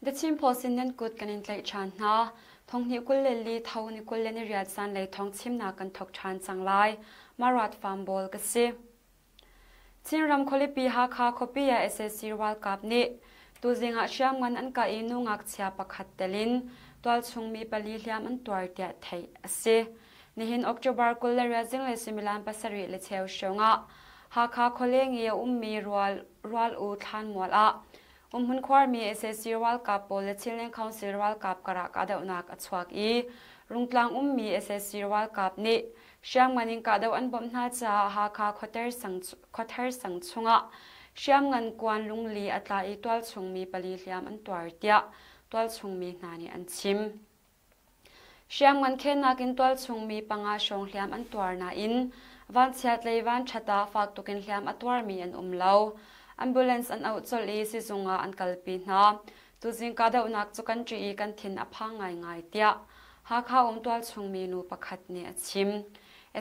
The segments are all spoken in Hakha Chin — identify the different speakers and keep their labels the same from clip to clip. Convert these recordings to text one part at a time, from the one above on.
Speaker 1: The Chin Post in nan kut kan in tlaih ṭhan hna. Thonghnih 24 tho ni 28 zanlei thawng chimnak kan thawk ṭhan cang lai. Marat Farm Ball ka si. Chinram khualipi Hakha khuapi ah sac ralkap nih tuzing ah hriamngan an kah i nu ngakchia pakhat tel in tualchung mi pali hliam an tuar tiah theih a si. Nihin October 28 zinglei suimilam 7:15 hrawng ah Hakha khualeng i a ummi rual rual u thlanmual ah umhmun khuarmi sac ralkap pawl le Chinland Council ralkap karah kahdohnak a chuak i Rungtlang ummi sac ralkap nih Hriamngan in kahdoh an bawmh hna caah Hakha khuathar sang chungah hriamngan kuan lungli a tla i tualchung mi pali hliam an tuar tiah tualchung mi hna nih an chim. Hriamngan khennak in tualchung mi panga hrawng hliam an tuar nain vanchiat lei vanṭhat ah fak tukin hliam a tuarmi an um lo. Ambulance an auh colh i sizung ah an kalpi hna. Tuzing kahdohnak cu kan ṭih i kan thin a phang ngaingai tiah Hakha um tualchung minu pakhat nih a chim.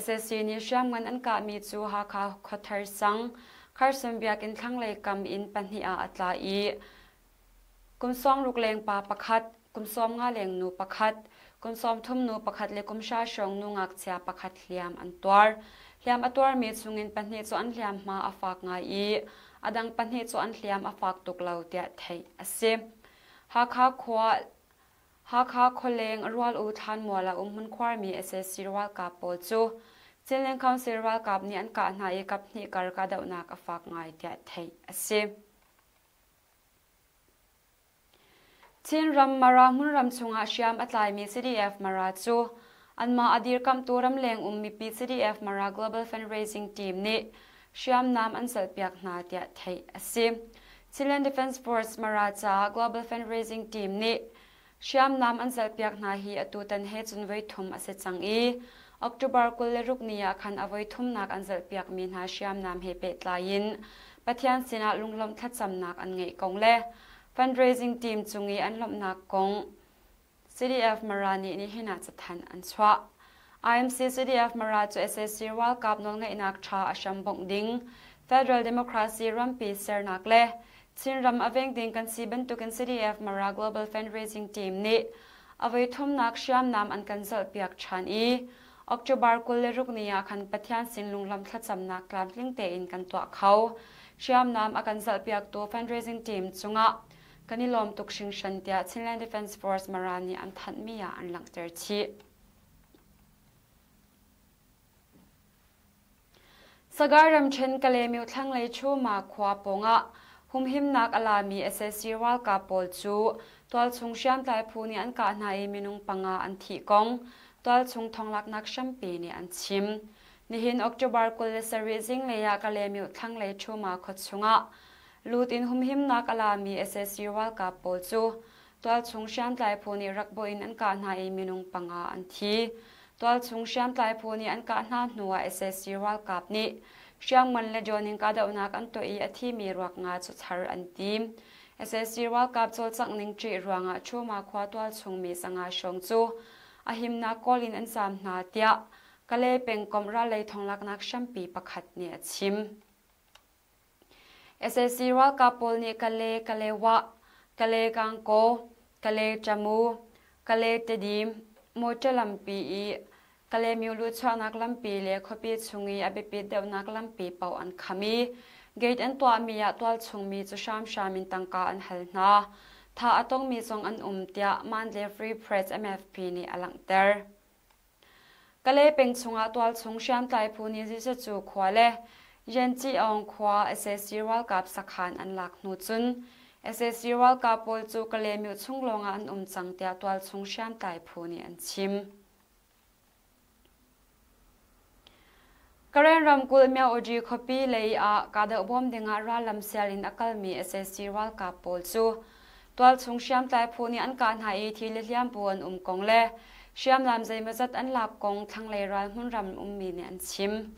Speaker 1: Sac nih hriamngan an kahmi cu Hakha khuathar sang Kharson biakinn thlanglei kam inn pahnih ah a tla i kum 60 leng pa pakhat, kum 50 leng nu pakhat, kum 30 nu pakhat le kum hra hrawng nu ngakchia pakhat hliam an tuar. Hliam a tuarmi chungin pahnih cu an hliamhma a fak ngai i a dang pahnih cu an hliam a fak tuk lo tiah theih a si. Hakha khua Hakha khualeng Rual U Thlanmual ah umhmun khuarmi sac ralkap pawl cu Chinland Council ralkap nih an kah hna i kaphnih kar kahdohnak a fak ngai tiah theih a si. Chinram Mara hmunram chungah hriam a tlaimi CDF Mara cu anmah a dirkamhtu ramleng um mipi CDF Mara Global Fundraising Team nih hriamnam an zalhpiak hna tiah theih a si. Chinland Defence Force Mara caah Global Fundraising Team nih hriamnam an zalhpiak hna hi atutan he cun voi thum a si cang i October 26 ni ah khan a voi thumnak an zalhpiakmi hna hriamnam he pehtlai in Pathian sinah lunglawmh thlacamnak an ngeih kong le Fundraising team cung i an lawmhnak kong CDF Mara nih nihin ah cathanh an chuah. IMC CDF Mara cu sac ralkap nawlngeihnak ṭha a hram bongh ding, Federal Democracy rampi sernak le Chinram a veng ding kan si bantukin CDF Mara Global Fundraising Team nih a voi thumnak hriamnam an kan zalhpiak ṭhan i October 26 ni ah khan Pathian sin lunglawmh thlacamnak tlamtling tein kan tuah kho. Hriamnam a kan zalhpiaktu fundraising team cungah kan i lawm tuk hringhran tiah Chinland Defence Force Mara nih an thanhmi ah an langhter chih. Sagaing ramṭhen Kalaymyo thlanglei Chuma khua pawngah humhimnak a lami sac ralkap pawl cu tualchung hriamtlai phu nih an kah hna i minung panga an thih kong tualchung thonglaknak hrampi nih an chim. Nihin October 27 zinglei ah Kalaymyo thlanglei Chuma khua chungah lut in humhimnak a lami sac ralkap pawl cu Tualchung hriamtlai phu nih rakbo in an kah hna i minung panga an thi. Tualchung hriamtlai phu nih an kah hna hnuah sac ralkap nih hriamngan le drone in kahdohnak an tuah i a thimi ruak nga cu char an tim. Sac ralkap cawlcangh ning ṭih ruangah Chuma khua tualchung mi sanga hrawng cu a himnak kawl in an zaam hna tiah Kalay pengkomh rallei thonglaknak hrampi pakhat nih a chim. Sac ralkap pawl nih Kale Kalewah, Kale Kangkaw, Kale Tamu, Kale Tedim motor lampi i Kalaymyo luhchuahnak lampi le khuapi chung i a biapit deuhnak lampi paoh an kham i gate an tuahmi ah tualchung mi cu hramhram in tangka an hal hna. Thah a tongmi zong an um tiah Mandalay Free Press MFP nih a langhter. Kalay peng chungah tualchung hriamtlai phu nih Zisacu khua le Yanci-aung khua sac ralkap sakhan an lak hnu cun sac ralkap pawl cu Kalaymyo chung lawngah an um cang tiah tualchung hriamtlai phu nih an chim. Karen ramkulh Myaoji khuapi lei ah kahdoh bawm dingah rallam sial in a kalmi sac ralkap pawl cu tualchung hriamtlai phu nih an kah hna i thi le hliampu an um kong le hriamnam zeimawzat an lak kong thlanglei ral hmunram ummi nih an chim.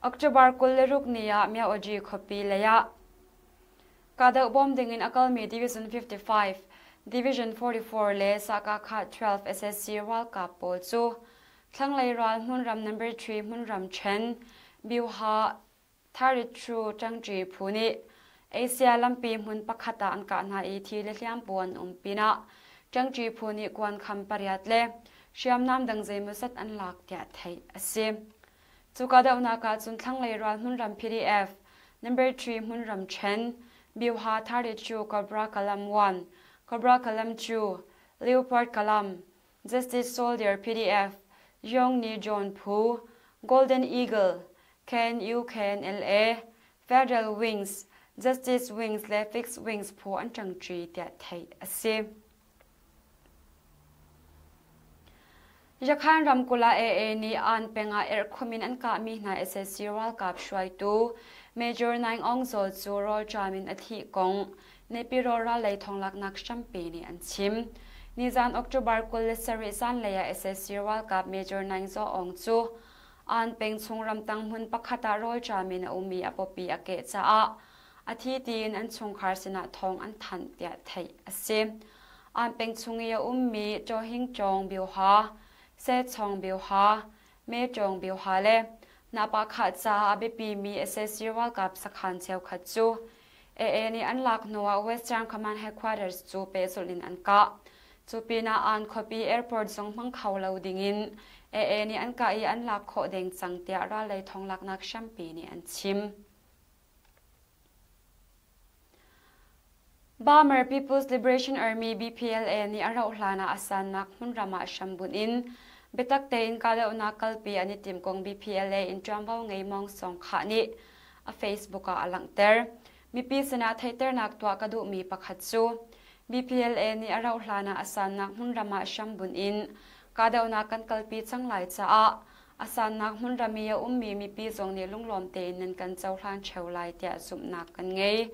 Speaker 1: October 26 ni ah Myaoji khuapi lei ah Kahdoh bawm dingin a kalmi Division 55, Division 44 le Sakakha 12 sac ralkap pawl cu thlanglei ral hmunram number 3 hmunram ṭhen Byuha Tharitru ṭangṭi phu nih Asia lampi hmun pakhat ah an kah hna i thi le hliampu an um pinah ṭangṭi phu nih kuankham pariat le hriamnam dang zeimawzat an lak tiah theih a si. Cu kahdohnak ah cun thlanglei ral hmunram PDF number 3 hmunram ṭhen Byuha 32 Cobra Kalam 1, Cobra Kalam 2, Leopard Kalam, Justice Soldier PDF, Yong Ni John Phu, Golden Eagle, KNU-KNLA, Federal Wings, Justice Wings le Fixed Wings phu an ṭangṭi tiah theih a si. Yakhan ramkulh ah AA nih Aan peng ah erhkhum in an kahmi hna sac ralkap hruaitu Major Naing Aung Zaw cu rawlṭam in a thih kong Naypyidaw rallei thonglaknak hrampi nih an chim. Nizan October 27 zanlei ah sac ralkap Major Naing Zaw Aung cu Aan peng chung ramtang hmun pakhat ah rawlṭam in a um i a pawpi a keh caah a thi tiin an chungkhar sinah thawng an thanh tiah theih a si. Aan peng chung i a ummi Tawhing Cawng Bioha, Se Chawng Bioha, Me Cawng Bioha le Napa Khah caah a biapimi sac ralkap sakhan cheukhat cu AA nih an lak hnuah Western Command Headquarters cu pehzulh in an kah. Cu pinah Aan khuapi airport zong hmang kho lo dingin AA nih an kah i an lak khawh deng cang tiah rallei thonglaknak hrampi nih an chim. Burma People's Liberation Army BPLA nih a rauh hlan ah a sannak hmunram ah hrambunh in biatak tein kahdohnak kalpi an i timh kong BPLA in ṭuanvo ngei Maung Sawng Khah nih a Facebook ah a langhter. Mipi sinah theihternak tuah ka duhmi pakhat cu BPLA nih a rauh hlan ah a sannak hmunram ah hrambunh in kahdohnak kan kalpi cang lai caah a sannak hmunram i a ummi mipi zong nih lunglawm tein nan kan cohlan ṭheo lai tiah zumhnak kan ngei.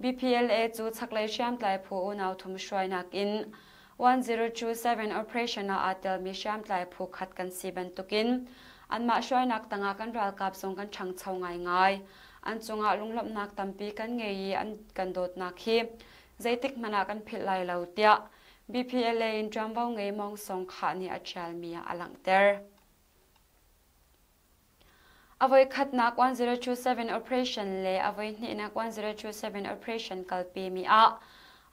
Speaker 1: BPLA cu chaklei hriamtlai phu unau thum hruainak in 1027 operation ah aa telmi hriamtlai phu khat kan si bantukin anmah hruainak tangah kan ralkap zong kan ṭhangcho ngaingai. An cungah lunglawmhnak tampi kan ngei i an kan dawtnak hi zeitik hmanh ah kan philh lai lo tiah BPLA in ṭuanvo ngei Mong Song Khah nih a ṭialmi ah a langhter. A voikhatnak 1027 operation le a voihnihnak 1027 operation kalpimi ah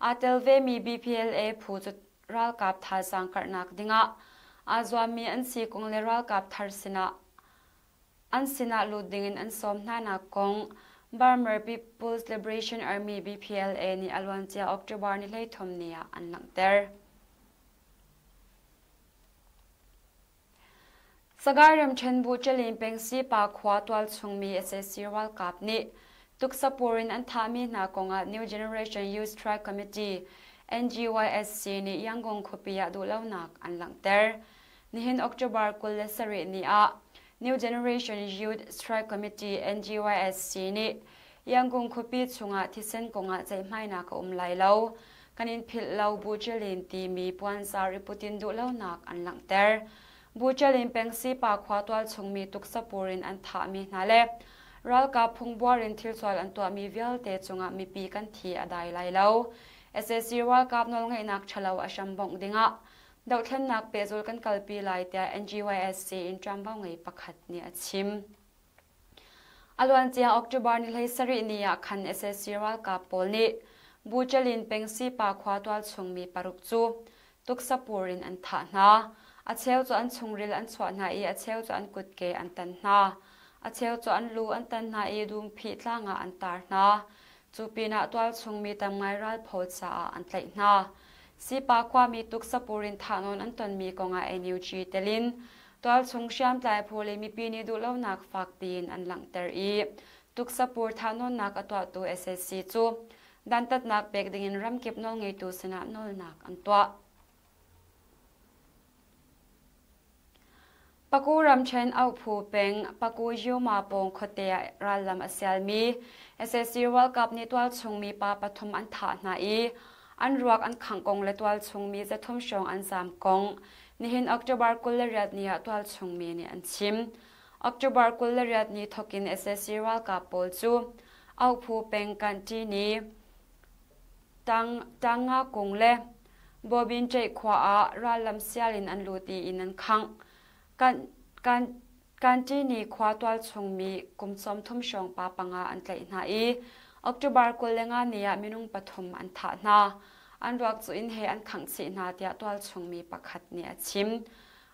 Speaker 1: aa tel vemi BPLA phu cu ralkap thazaang karhnak dingah aa zuammi an si kong le ralkap thar sinah an sinah lut dingin an sawm hnanak kong Burma People's Liberation Army BPLA nih a luancia October ni 13 ni ah an langhter. Sagaing ramṭhen bu Ṭalin peng Sipa khua tualchungmi sac ralkap nih tuksapur in an thahmi hna kongah New Generation Youth Strike Committee NGYSC nih Yangon khuapi ah duhlonak an langhter. Nihin October 27 ni ah New Generation Youth Strike Committee NGYSC nih Yangon khuapi chungah thisen kongah ceihmainak a um lai lo. Kan in philh lo Bu Ṭalin timi puanzar i put in duhlonak an langhter. Bu Ṭalin peng Sipa khua tualchungmi tuksapur in an thahmi hna le ralkap phungbuar in thilsual an tuahmi vialte cungah mipi kan thi a dai lai lo. Sac ralkap nawlngeihnak ṭhalo a hram bongh dingah dohthlennak pehzul kan kalpi lai tiah NGYSC in ṭuanvo ngei pakhat nih a chim. A luancia October ni 17 ni ah khan sac ralkap pawl nih Buchalin peng Sipa khua tualchungmi paruk cu tuksapur in an thah hna. A cheu cu an chungril an chuah hna i a cheu cu an kutke an tan hna. A cheu cu an lu an tan hna i dumphih tlang ah an tar hna. Cu pinah tualchungmi tam ngai ralphaw caah an tlaih hna. Sipa khuami tuksapur in thahnawn an tonmi kongah NUG telin Tualchung hriamtlai phu le mipi nih duhlonak fak tiin an langhter i tuksapur thahnawnnak a tuahtu sac cu dantatnak pek dingin ramkip nawlngeitu sinah nawlnak an tuah. Paku ramṭhen auhphu peng Paku Yuma pawng khuate ah rallam a sialmi sac ralkap nih tualchung mi pa pathum an thah hna i an ruak an khangh kong le tualchung mi zathum hrawng an zaam kong nihin October 28 ni ah tualchung mi nih an chim. October 28 ni thokin sac ralkap pawl cu Auhphu peng Kanti ni Tang Tanga kung le Bobin Ṭeih khua ah rallam sial in an lut i inn an khangh. Kan kan Kanṭini khua tualchung mi kum 30 hrawng pa panga an tlaih hna i October 25 ni ah minung pathum an thah hna. An ruak cu inn he an khangh chih hna tiah tualchung mi pakhat nih a chim.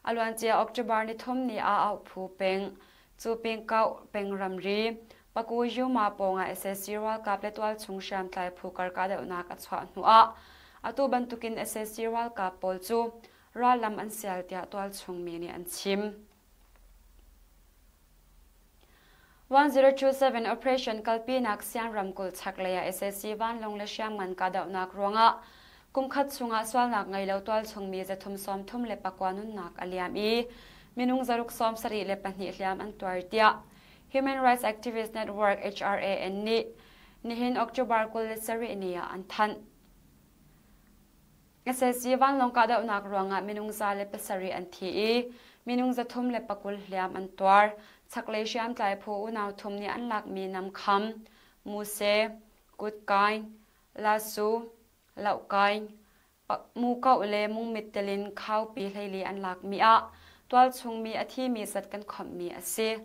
Speaker 1: A luancia October nithum ni ah Auhphu peng, cu pengkauh peng ramri, Paku Yuma pawngah sac ralkap le tualchung hriamtlai phu kar kahdohnak a chuah hnuah atu bantukin sac ralkap pawl cu rallam an sial tiah tualchung mi nih an chim. 1027 Operation kalpinak Sian ramkulh chaklei ah sac vanlawng le hriamngan kahdohnak ruangah kumkhat chungah sualnak ngei lo tualchung mi 339 nunnak a liam i minung 672 hliam an tuar tiah Human Rights Activist Network HRAN nih nihin October 27 ni ah an thanh. Sac vanlawng kahdohnak ruangah minung 107 an thi i minung 320 hliam an tuar. Chaklei hriamtlai phu unau thum nih an lakmi Namkham, Muse, Kutkaing, Lasu, Lohkaing, Mukoh le Mungmit telin khaupi hleili an lakmi ah tualchung mi a thimi zat kan khawmhmi a si.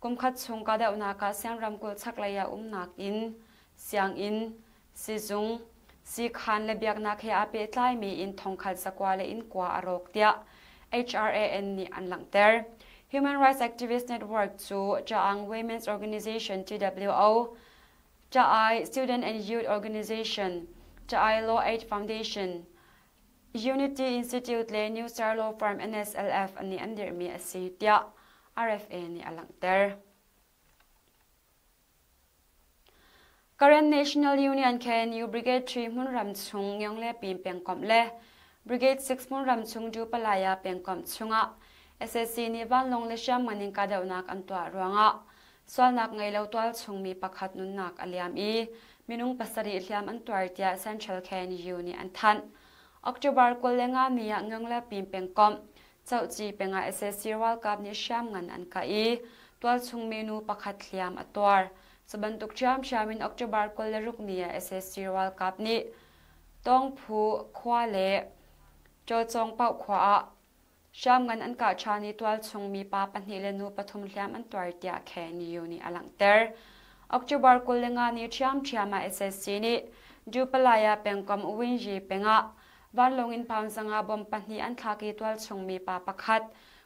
Speaker 1: Kumkhat chung kahdohnak ah Siang ramkulh chaklei ah umnak inn, sianginn, sizung, siikhaan le biaknak he aa pehtlaimi inn thongkhat zakua le inn kua a rawk tiah HRAN nih an langhter. Human Rights Activist Network cu Chaang Women's Organization TWO, Chaai Student and Youth Organization, Chaai Law Aid Foundation, Unity Institute le New Star Law Firm NSLF nih an dirhmi a si tiah RFA nih a langhter. Karen National Union KNU Brigade 3 hmunram chung Ngyongle Pin pengkomh le Brigade 6 hmunram chung Dupalaya pengkomh chungah sac nih vanlawng le hriamngan in kahdohnak an tuah ruangah sualnak ngei lo tualchung mi pakhat nunnak a liam i minung pasarih hliam an tuar tiah Central KNU nih an thanh. October 25 ni ah Ngyongle Pin pengkomh Cohci pengah sac ralkap nih hriamngan an kah i tualchung minu pakhat hliam a tuar. Cu bantuk ṭhiamṭhiam in October 26 ni ah sac ralkap nih Tawngphu khua le Ṭawcawngpauh khua ah hriamngan an kah ṭhan i tualchung mi pa pahnih le nu pathum hliam an tuar tiah KNU nih a langhter. October 25 ni ṭhiamṭhiam ah sac nih Dupalaya pengkomh Winyi pengah Vanlawng in Paunzang ah bomb pahnih an thlak i tualchung mi pa pakhat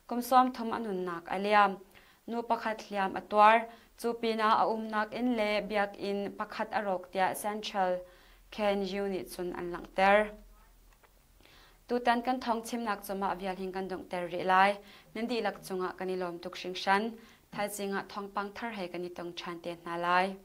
Speaker 1: kum 30 a nunnak a liam. Nu pakhat hliam a tuar. Cu pinah a umnak inn le biakinn pakhat a rawk tiah Central KNU nih cun an langhter. Tutan kan thawng chimnak cu mah vial hin kan donghter rih lai. Nan dihlak cungah kan i lawm tuk hringhran. Thaizing ah thawngpang thar he kan i tong ṭhan te hna lai.